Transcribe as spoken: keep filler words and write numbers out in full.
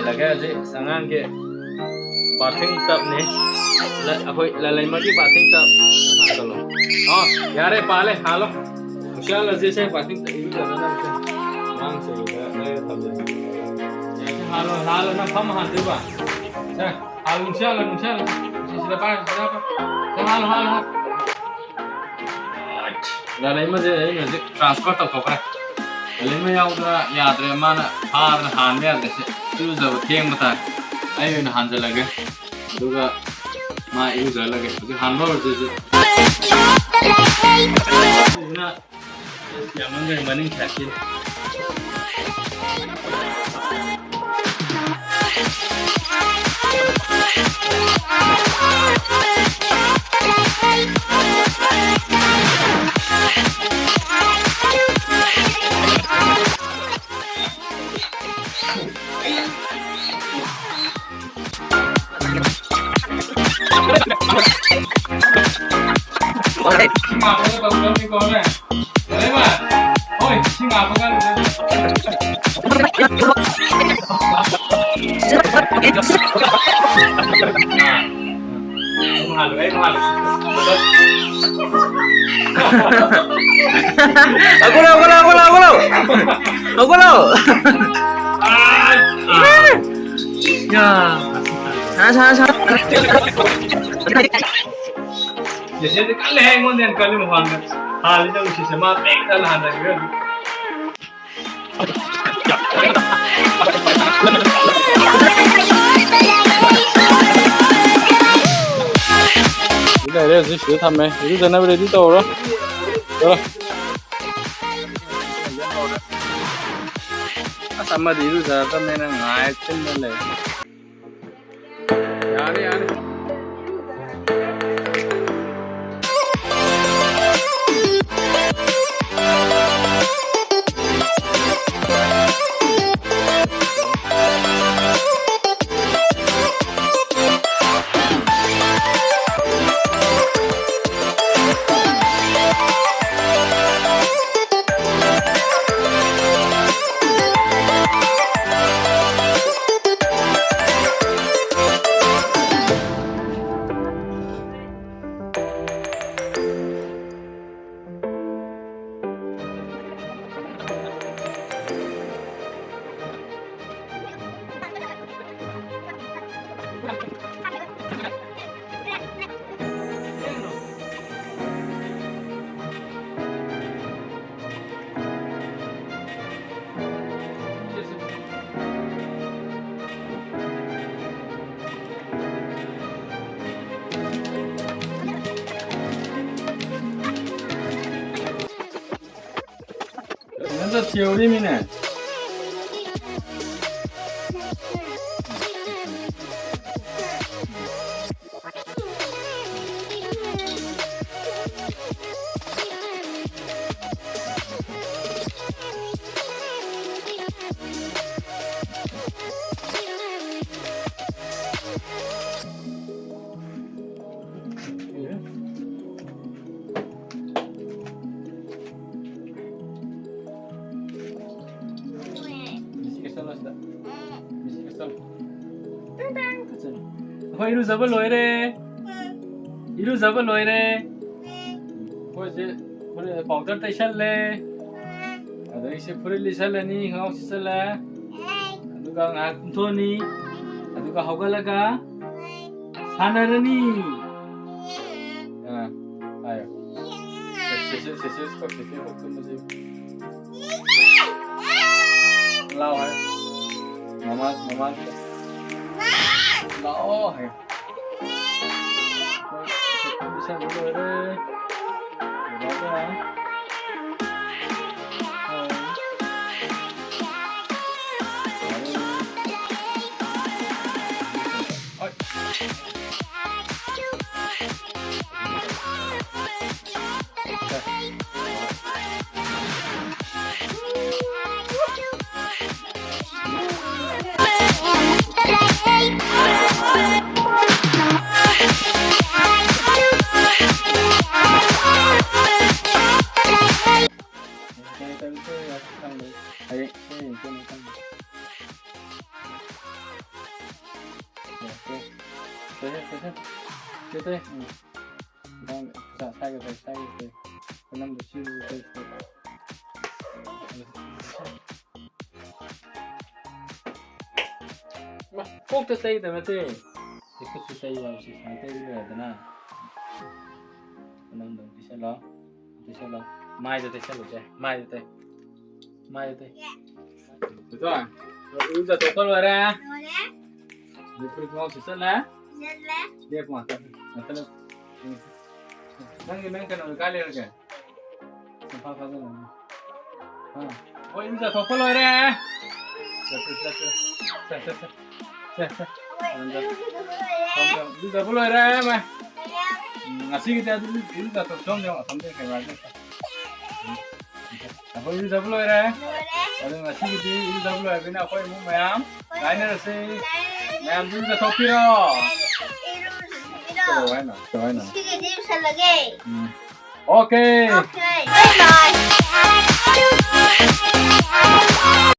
ꯂꯒꯦ ꯍꯧꯖꯤꯛ ꯑꯉꯥꯡꯒꯤ bathing tubꯅꯤ꯫ ꯂ-, ꯑꯩꯈꯣꯏ ꯂꯂꯩꯃꯒꯤ bathing tub꯫ ꯍꯥꯜꯂꯣ꯫ ꯑꯣ, ꯌꯥꯔꯦ, ꯄꯥꯜꯂꯦ, ꯍꯥꯜꯂꯣ꯫ ꯅꯨꯡꯁꯤꯍꯜꯂꯁꯤ ꯁꯦ, bathing tub ꯏꯔꯨꯖꯅꯕꯁꯦ꯫ ꯑꯉꯥꯡꯁꯦ ꯁꯤꯗ ꯂꯩꯔ ꯊꯝꯖꯜꯂꯦ꯫ ꯌꯥꯔꯦ, ꯍꯥꯜꯂꯣ, ꯍꯥꯜꯂꯣ, ꯅꯪ ꯐꯝ ꯍꯥꯟꯗꯣꯏꯕ꯫ ꯁꯦ, ꯍꯥꯜꯂꯣ, ꯅꯨꯡꯁꯤꯍꯜꯂꯣ, ꯅꯨꯡꯁꯤꯍꯜꯂꯣ꯫ ꯁꯤ ꯁꯤꯗ ꯄꯥꯏ, ꯁꯤꯗ ꯄꯥꯏ꯫ ꯁꯦ, ꯍꯥꯜꯂꯣ, ꯍꯥꯜꯂꯣ, ꯍꯥꯜꯂꯣ꯫ ꯂꯥꯂꯩꯃꯁꯦ ꯑꯩꯅ ꯍꯧꯖꯤꯛ transfer ꯇꯧꯊꯣꯛꯈ꯭ꯔꯦ꯫ ꯂꯥꯂꯩꯃ ꯌꯥꯎꯗꯅ ꯌꯥꯗ꯭ꯔꯦ, ꯃꯥꯅ ꯐꯥꯗꯅ ꯍꯥꯟꯕ ꯌꯥꯗ꯭ꯔꯦ꯫ ꯁꯦ, ꯏꯔꯨꯖꯕ ꯊꯦꯡꯕ ꯇꯥꯔꯦ꯫ ꯑꯩ ꯑꯣꯏꯅ ꯍꯥꯟꯖꯜꯂꯒꯦ, ꯑꯗꯨꯒ ꯃꯥ ꯏꯔꯨꯖꯍꯜꯂꯒꯦ꯫ ꯍꯧꯖꯤꯛ ꯍꯥꯟꯕ ꯍꯧꯔꯁꯦ ꯍꯧꯖꯤꯛ꯫ ꯑꯗꯨꯅ ꯌꯥꯝꯃꯟꯈ꯭ꯔꯦ ꯃꯅꯤꯡ side ꯀꯤ꯫ ꯍꯧꯒꯠꯂꯣ, ꯍꯧꯒꯠꯂꯣ, ꯍꯧꯒꯠꯂꯣ, ꯍꯧꯒꯠꯂꯣ꯫ ꯍꯧꯒꯠꯂꯣ꯫ ꯌꯥ꯫ ꯁꯥꯟꯅ, ꯁꯥꯟꯅ, ꯁꯥꯟꯅ꯫ ꯆꯦꯆꯦꯗꯤ ꯀꯜꯂꯦꯍꯦ, ꯑꯩꯉꯣꯟꯗ ꯍꯦꯟꯅ ꯀꯜꯂꯤ ꯃꯃꯥꯡꯗ꯫ ꯍꯥꯜꯂꯤꯗ ꯎꯁꯤꯁꯦ, ꯃꯥ ꯄꯦꯛ ꯊꯜꯂ ꯍꯥꯟꯊꯈꯤꯕ ꯌꯦꯡꯉꯨ꯫ ꯁꯤ ꯂꯩꯔꯦ, ꯍꯧꯖꯤꯛ ꯁꯤꯗ ꯊꯝꯃꯦ꯫ ꯏꯔꯨꯖꯅꯕ ready ꯇꯧꯔꯣ꯫ ꯆꯠꯂꯣ꯫ ꯑꯁ, ꯑꯃꯗꯤ ꯏꯔꯨꯖꯔꯗꯕꯅꯤꯅ ꯉꯥꯏ ꯆꯤꯟꯗ ꯂꯩ꯫ ꯌꯥꯔꯦ, ꯌꯥꯔꯦ꯫ ꯊꯤꯍꯧꯔꯤꯃꯤꯅꯦ꯫ ꯃꯤꯁꯤꯒ ꯆꯠꯂꯣ ꯁꯤꯗ꯫ ꯃꯤꯁꯤꯒ ꯆꯠꯂꯣ꯫ ꯇꯦꯡ ꯇꯦꯡ ꯆꯠꯂꯣ꯫ ꯑꯩꯈꯣꯏ ꯏꯔꯨꯖꯕ ꯂꯣꯏꯔꯦ꯫ ꯏꯔꯨꯖꯕ ꯂꯣꯏꯔꯦ꯫ ꯑꯩꯈꯣꯏꯁꯦ ꯐꯨꯔꯤꯠ, powder ꯇꯩꯁꯜꯂꯦ꯫ ꯑꯗꯒꯤ ꯁꯤ ꯐꯨꯔꯤꯠ ꯂꯤꯠꯁꯜꯂꯅꯤ, ꯈꯣꯡꯒ꯭ꯔꯥꯎ ꯁꯤꯠꯆꯜꯂꯦ꯫ ꯑꯗꯨꯒ ꯉꯥꯏꯍꯥꯛ ꯇꯨꯝꯊꯣꯛꯑꯅꯤ꯫ ꯑꯗꯨꯒ ꯍꯧꯒꯠꯂꯒ ꯁꯥꯟꯅꯔꯅꯤ꯫ ꯑꯥ, ꯍꯥꯏꯌꯣ꯫ ꯁꯦꯁꯦ, ꯁꯦꯁꯦ, ꯁꯦꯁꯦ ꯀꯣ, ꯁꯦꯁꯦ ꯀꯣ, ꯇꯨꯝꯕꯁꯦ꯫ ꯂꯥꯎ ꯍꯥꯏꯌꯣ꯫ ꯃꯃꯥ, ꯃꯃꯥ꯫ ꯂꯥꯛꯑꯣ ꯍꯥꯏꯌꯣ꯫ ꯍꯣꯏ, ꯄꯤꯁꯟꯕ ꯂꯣꯏꯔꯦ꯫ ꯕꯕꯥꯗ꯫ ꯍꯣꯏ꯫ ꯍꯣꯏ꯫ ꯍꯌꯦꯡ, ꯍꯌꯦꯡ ꯌꯦꯡꯁꯦ, ꯃꯊꯪꯗ꯫ ꯌꯦꯡꯁꯦ꯫ ꯁꯦ, ꯁꯦ, ꯁꯦ, ꯁꯦ꯫ ꯁꯦ, ꯁꯦ꯫ ꯎꯝ꯫ ꯃꯊꯪꯗ ꯁꯥ-, ꯁꯥꯏꯒ ꯇꯧ, ꯁꯥꯏꯒ ꯇꯧ꯫ ꯀꯅꯝꯗꯣ ꯁꯤꯒ ꯇꯧ, ꯇꯧ꯫ ꯃꯥ, ꯀꯣꯛꯇ ꯇꯩꯒꯗꯕ ꯅꯠꯇꯦ꯫ ꯁꯤ ꯈꯨꯠꯁꯨ ꯇꯩꯌꯨ ꯍꯥꯏꯕꯁꯤ ꯁꯨꯃꯥꯏꯅ ꯇꯩꯕ ꯂꯣꯏꯔꯦꯗꯅ꯫ ꯃꯅꯨꯡꯗ ꯑꯃꯨꯛ ꯇꯩꯁꯜꯂꯣ꯫ ꯇꯩꯁꯜꯂꯣ꯫ ꯃꯥꯏꯗ ꯇꯩꯁꯜꯂꯨꯁꯦ꯫ ꯃꯥꯏꯗ ꯇꯩ꯫ ꯃꯥꯏꯗ ꯇꯩ꯫ ꯇꯣ, ꯏꯔꯨꯖꯊꯣꯛꯄ ꯂꯣꯏꯔꯦ꯫ ꯂꯣꯏꯔꯦ꯫ ꯑꯗꯩ ꯐꯨꯔꯤꯠ ꯈꯣꯡꯒ꯭ꯔꯥꯎ ꯁꯦꯠꯆꯜꯂꯦ꯫ ꯁꯦꯠꯂꯦ꯫ ꯂꯦꯞꯄꯨ ꯉꯥꯛꯇ꯫ ꯉꯥꯛꯇ ꯂꯦꯞꯄꯨ꯫ ꯅꯪꯒꯤ, ꯅꯪ ꯀꯩꯅꯣꯗꯣ ꯀꯥꯏ ꯂꯩꯔꯒꯦ? ꯁꯣꯐꯥ ꯀꯥꯈꯠꯂꯣ꯫ ꯑꯩꯈꯣꯏ ꯏꯔꯨꯖꯊꯣꯛꯄ ꯂꯣꯏꯔꯦ꯫ ꯁꯦ, ꯁꯦ, ꯁꯦ, ꯁꯦ꯫ ꯁꯦ, ꯁꯦ, ꯁꯦ꯫ ꯁꯦ, ꯁꯦ꯫ ꯏꯔꯨꯖꯕ ꯂꯣꯏꯔꯦ꯫ ꯊꯝ, ꯊꯝ꯫ ꯏꯔꯨꯖꯕ ꯂꯣꯏꯔꯦ, ꯃꯥ꯫ ꯃꯌꯥꯝ꯫ ꯎꯝ, ꯉꯁꯤꯒꯤꯗꯤ ꯑꯗꯨꯝ ꯏꯔꯨꯖꯊꯣꯛ-, ꯁꯣꯝꯗ ꯌꯦꯡꯉꯣ, ꯑꯁꯣꯝꯗ ꯌꯦꯡꯉꯣ, ꯀꯦꯃꯦꯔꯥꯗ ꯌꯦꯡꯉꯣ꯫ ꯎꯝ꯫ ꯑꯩꯈꯣꯏ ꯏꯔꯨꯖꯕ ꯂꯣꯏꯔꯦ꯫ ꯂꯣꯏꯔꯦ꯫ ꯑꯗꯨ ꯉꯁꯤꯒꯤꯗꯤ ꯏꯔꯨꯖꯕ ꯂꯣꯏꯔꯕꯅꯤꯅ ꯑꯩꯈꯣꯏ ꯑꯃꯨꯛ ꯃꯌꯥꯝ ꯀꯥꯏꯅꯔꯁꯤ꯫ ꯀꯥꯏꯅꯔꯁꯤ꯫ ꯃꯌꯥꯝꯁꯨ ꯏꯔꯨꯖꯊꯣꯛꯄꯤꯔꯣ꯫ ꯏꯔꯨꯖꯊꯣꯛꯄꯤꯔꯣ꯫ ꯀꯩꯗꯧ ꯍꯥꯏꯅꯣ? ꯀꯩꯗꯧ ꯍꯥꯏꯅꯣ? ꯉꯁꯤꯒꯤꯗꯤ ꯏꯔꯨꯖꯜꯂꯒꯦ꯫ ꯎꯝ꯫ ꯑꯣꯀꯦ꯫ ꯑꯣꯀꯦ꯫ ꯕꯥꯏ ꯕꯥꯏ꯫